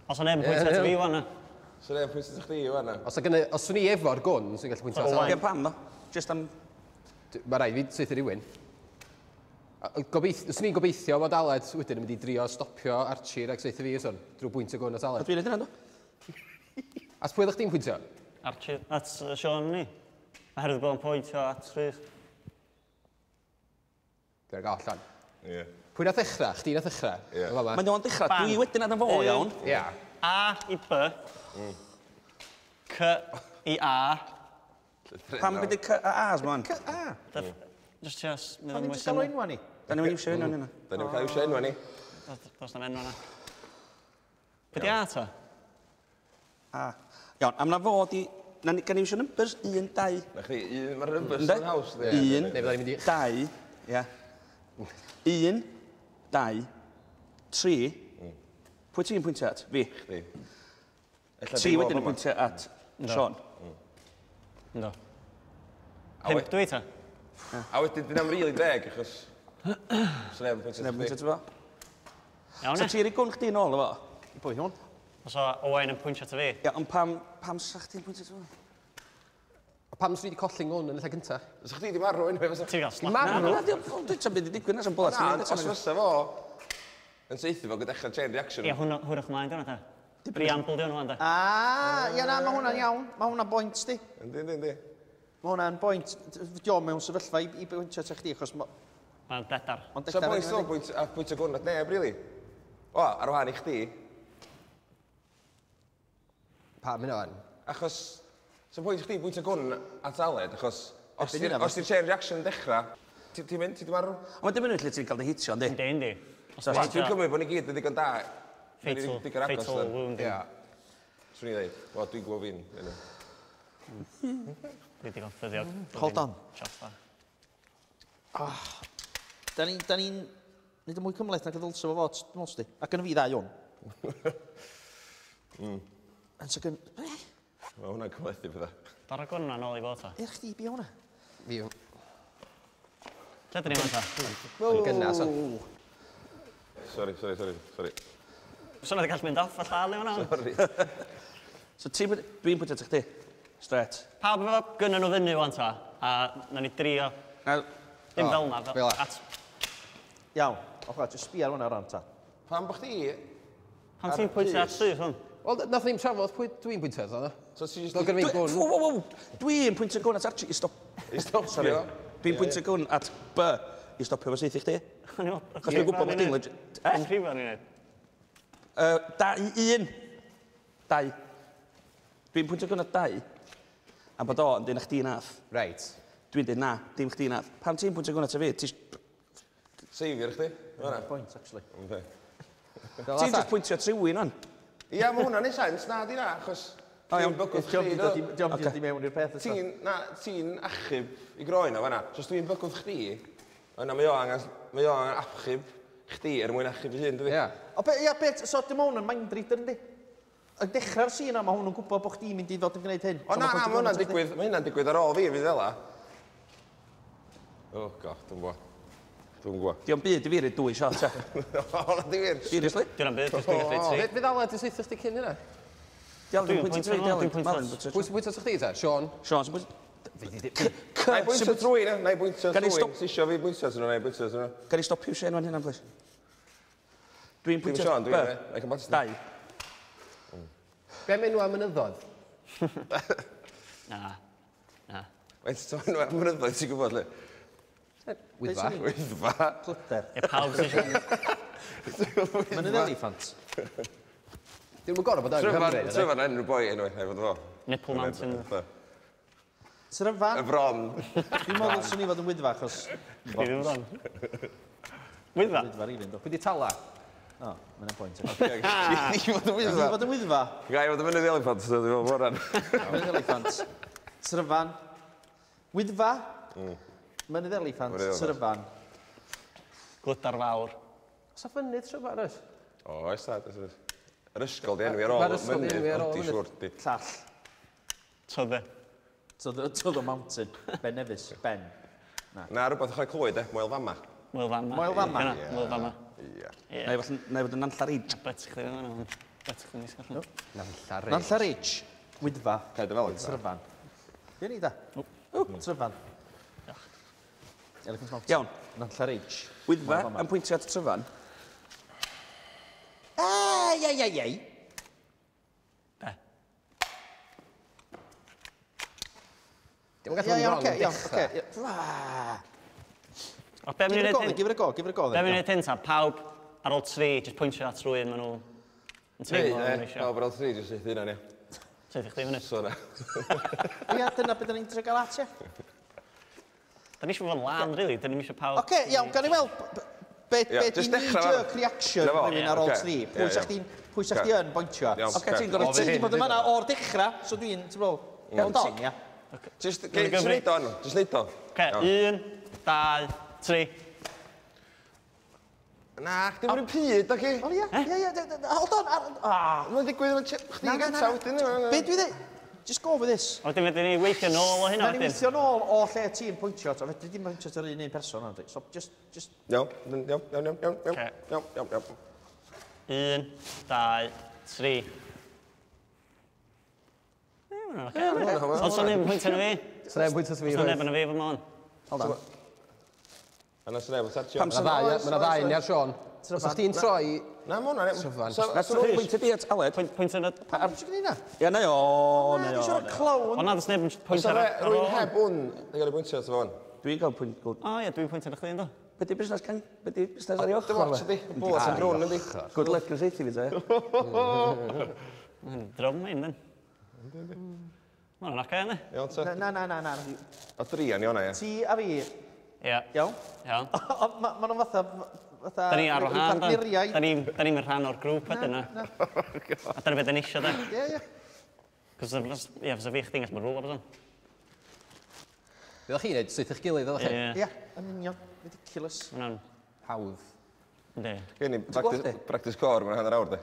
Os o'n neb yn pwyntio at fi wan na. So neb yn pwyntio at chdi wan na. Os, os swn i efo'r gwn, swn i'n gallu pwyntio at Aled. Ie, pam ddo? Just am... Mae rhaid fi saethu rhywun. Swn i'n gobeithio bod Aled wedyn yn mynd i drio stopio Archie rhag saethu fi, swn, drwy bwyntio gwn at Aled. Dwi'n neud hynna, do? As pwy oeddech chdi'n pwyntio? Archie, at Sean ni. Oherwydd bod o'n pwyntio at Rhys. Dwi'n gael allan. Ie. Pwy nath ddechrau? Chdi nath ddechrau? Ie. Mae'n o'n dechrau, Bang. dwi wedyn at fo, iawn. Ie. A i B. C i A. Pam byd y C a A's man? C A? Just just, Pam ni'n just gael enwa ni? Da ni'n mynd i iwsio enwa ni yna. Da ni'n cael iwsio enwa ni. Does na'm enwa na. Be di A ta? A. Iawn, am na fod i... Gan i iwsio numbers? 1, 2... Na chdi, un, mae'r numbers yn haws. 1, Neu fydda ni'n mynd i... 2, ia. 1, 2, 3. Pwy ti'n pwyntio at? Fi. Chdi. Ti wedyn yn pwyntio at Sean. Ynddo. 5 dwi ta? A wedyn, dyn am rili deg, achos... So neb yn pwyntio Neb yn pwyntio at at fo. Iawn So e? ti rei gwn chdi nôl efo? I bwy hwn? Os o Owain yn pwyntio at fi. Ia, ond pam, pam sa chdi'n pwyntio at fo? A pam swn i wedi colli ngwn yn y lle cynta? Sa chdi di marw anyway, fysa? Ti'n gael slap. Marw? Na, dwi'n tam byd i digwydd, na, sa'n bwlad. Na, os fysa fo yn saethu fo gyda dechrau chain reaction. Ie, hwnnw, hwyrach mlaen dyna ta. Preamble di hwnnw wan da. Ah, ia na, mae hwnna'n iawn. Mae hwnna'n boint, di. Yndi, yndi, yndi. Mae hwnna'n boint. Dio mewn sefyllfa i bwyntio at chdi, achos Mae'n dedar. Mae'n So dedar pwynt anyway, o, pwynt, a pwynt o gwn at neb, really. O, ar wahân i chdi, Pam hynna wan? achos... So pwynt i chdi bwynt o gwn at Aled, achos... Os Erbyn di'r hynna, os di'r chain reaction yn dechrau, ti'n mynd, ti di marw? Ond mae'n dibynnu lle ti'n cael dy hitio, yndi? Yndi, yndi. Os Wel, ti'n Dwi'n cymryd bod ni gyd yn ddigon da. Fatal, Digon agos, fatal then. wounding. Ie. Swn i ddeud, wel, dwi'n gwybod fi'n... yna. Dwi digon ffyddiog. Hold on. Shot da. Da ni'n da ni'n neud y mwy cymhleth nag y ddylse fo fod, dwi'n meddwl sti. A gynna fi ddau o'n. Yn so gyn... Mae hwnna'n cymhlethu pethau. Dara gwn na nôl i fod ta. Er chdi, bi hwnna? Fi Lle dyn ni wan ta? yn gynnas o'n. Sorry, sorry, sorry, sorry. Swn i'n gallu mynd off a lladd i hwnna. Sorry. So ti'n dwi'n pwyntio at chdi. Straight. Pawb efo gynna nhw fyny wan ta. A na ni drio. Na, Dim O, fel na, fel fel 'na. at... Iawn. Oce, just sbia ar hwnna ran ta. Pam bo chdi... Pam ti'n pwyntio at syth hwn? Wel, nath ni'n trafod pwy dwi'n pwyntio at, oedd o? So ti just... Doedd gynna fi'n gwn. Wo, wo, wo! Dwi'n pwyntio gwn at Archie i stop... I stopio. Sorry. Dwi'n pwyntio gwn at B i stopio fo saethu chdi. Achos dwi'n gwybod bod chdi'n legit... Eh? Yn rhifo ni'n neud. 2, 1. 2. Dwi'n pwyntio gwn at 2. A bod o yn dweud na chdi nath. Reit. Dwi'n dweud na, dim chdi nath. Pam ti'n pwyntio gwn at fi? Ti'n Saviour chdi. Hwnna. Point, actually. Yndi. Fel ti'n atha. just pwyntio at rhywun o'n? Ia, mae hwnna'n neud sens, na, di na, achos... O, iawn. Ti'n bygwth Diolch chdi, di dod i- do? diolch di dod i mewn i'r peth. eto. Ti'n, na, ti'n achub i groen o fan'na. So os dwi'n bygwth chdi, yna mae o angen, mae o angen achub chdi er mwyn achub ei hun, dydi? Ie. O, be, ia, bet, so dim hwn yn mind reader, yndi? Yn dechrau'r sîn yma, mae hwn yn gwybod bod chdi'n mynd i fod yn gwneud hyn. O na, na, mae hwnna'n digwydd, mae hynna'n digwydd ar ôl fi, fydd fel 'a. Oh god, dwi'n gwybod. Dwi'n gwybod. Dio'm byd i fi roi dwy shot, e. O, na di wir. Seriously? Dwi'n byd, dwi'n gallu tri. Fydd Aled yn saethu chdi cyn hynna? Diolch Dwi'n yn pwyntio pwyntio fi, nôl, diolch. dwi'n pwyntio Ma'n at- pwyntio Pwy sy'n pwyntio at chdi ta? Sean? Sean, sy'n pwyntio... Na i bwyntio trwy, na, na i bwyntio Gan i trwy. stop- Si isio fi bwyntio atyn nhw, na i bwyntio atyn nhw. Gan i stopio Shane fan hynna, please? Dwi'n Dim pwyntio... Sean, dwi'n B. e. Na i cymharu. Dau. Be am enw am mynyddoedd? Na. Na. Faint o enw am mynyddoedd ti'n gwybod, le? Wyddfa. Wyddfa. Plyder. Ie, pawb sy'n siarad. Mynydd eliffant. Dim yn gorfod bod yn Cymru. Tryfan, ydi? Tryfan enw boi enw, na i fod fo. Nipple Mountain. Tryfan. Y bron. Dwi'n meddwl swn i fod yn Wyddfa, achos... Chdi ddim bron. Wyddfa? Wyddfa rili, ynddo. Pwy di Tala? O, mae'n pwynt. I fod yn Dwi'n Wyddfa. fod yn Wyddfa. Ga i fod yn mynydd eliffant, so dwi'n meddwl bod Mynydd eliffant. Tryfan. Wyddfa. Mynydd eliffant. Mynydd eliffant. Tryfan. Glydar fawr. Oes a fynydd Tryfan, oes? O, oes tad, oes oes. Yr ysgol di enwi ar ôl Ma'r ysgol 'di mynydd, enwi ar ôl ydi mynydd. siwr di. Llall. Tydde. To the mountain. Ben Nevis. Ben. Na, rhywbeth o'ch clywed, e, Moel Fama. Moel Fama. Moel Fama. Dyna, Moel Fama. Ie. Ie. Na i fod yn- na i fod yn Nantlla Ridge. Bet chdi ddim yna. Bet chdi'n wisgo allan. Nantlla Ridge. Nantlla Ridge, Wyddfa, Cae dy fel yna. Tryfan. Ie ni da. Tryfan. Elephant Mountain. Iawn. Nantlla Ridge. Wyddfa yn pwyntio at Tryfan. Ai, ai, ai, ai. Be? Dim yn gallu Ie, mynd iawn, wrong oce, yn iawn, dechrau. oce. ie. O, be Give mynd it i a go, wneud then, give it a go, give it a go. Be then. mynd i wneud hyn ta? Pawb ar ôl tri, jyst pwyntio at rhywun maen nhw yn teimlo Neu, yn eisiau. pawb ar ôl tri, jyst eith hynna, ie. Saethu chdi fyny. So na. Ie, dyna beth da ni'n trio gael at, ie. Da ni eisiau fod yn lan, really. Da ni eisiau pawb... Oce, iawn, gan i weld be, Ie, be jyst di dechrau knee-jerk fan. reaction Dyna fo. rhywun ar ôl Ie, tri. ocê. Pwy Ie, sa iawn. chdi'n pwy sa chdi yn bointio at? Iawn. Oce, ti'n Ti gorfod... di bod yn fanna o'r dechrau, so dwi'n, ti'n bod, hold on, ia. Jyst Dwi'n jyst gyfri. neud o, jyst neud o. Oce, un, dau, tri. Na, chdi mwyn pryd, oce? O ia, ia, ia, hold on, ah. Mae'n digwydd yn chdi Na, na, na, gyntaf na. wedyn. Be dwi dweud? Just go with this. A wedyn fedrwn ni weithio nôl o hynna Na ni wedyn. weithio nôl o lle ti'n pwyntio at, a fedri di'n pwyntio at yr un un person, ond. So, just, Iawn, iawn, iawn, iawn, iawn, iawn, Ocê. iawn, iawn, iawn. Un, dau, tri. Ie, ma' hwnna'n ocê. Ond so'n neb yn pwyntio arno fi. So neb pwyntio at fi. So'n neb yn fi fod mon. Hold on. A na sy'n neb yn Pam Mae 'na ddau, ma' 'na ddau ni ar Sean. Os o'ch chdi'n troi... Na, ma' hwnna'n... Tryfan. Na, ti'n pwyntio di at Aled. Pwyntio arno... pam ti'n gwneud na? Ie, na o, Na, na dwi'n o. siarad clown. O na, does neb yn Os pwyntio yna ar rwy'n ôl. heb hwn, yn cael ei bwyntio at fo hwn. Dwi'n cael pwynt... O ie, dwi'n pwyntio arno chdi ynddo. Be di busnes can? Be di busnes ar ei Dim ochr? ots ydi, bod yn drwn ydi. Good luck yn seithi fi, te. Drwm ein, dyn. Ma' hwnna'n oce, yndi? Iawn, te. Na, na, na, na, na. O dri o'n i o'na, ie. Ti a fi, Ie. iawn? Iawn. Ond ma' ma' nhw'n fatha, fatha... Da ni ar wahân, dan. Partneriaid. Da ni'n rhan o'r grŵp wedyn, na. A dyna beth da ni isio, da. Ie, ie. Cos, ie, fysa fi chdi'n gallu bod rwla, bysan. Be oeddech chi'n neud? Saethu'ch gilydd, oeddech chi? Ie. Ie, yn union. Ridiculous. Ma' hwnna'n... Hawdd. Yndi. Gen i gweld di? practice core mewn hanner awr, di.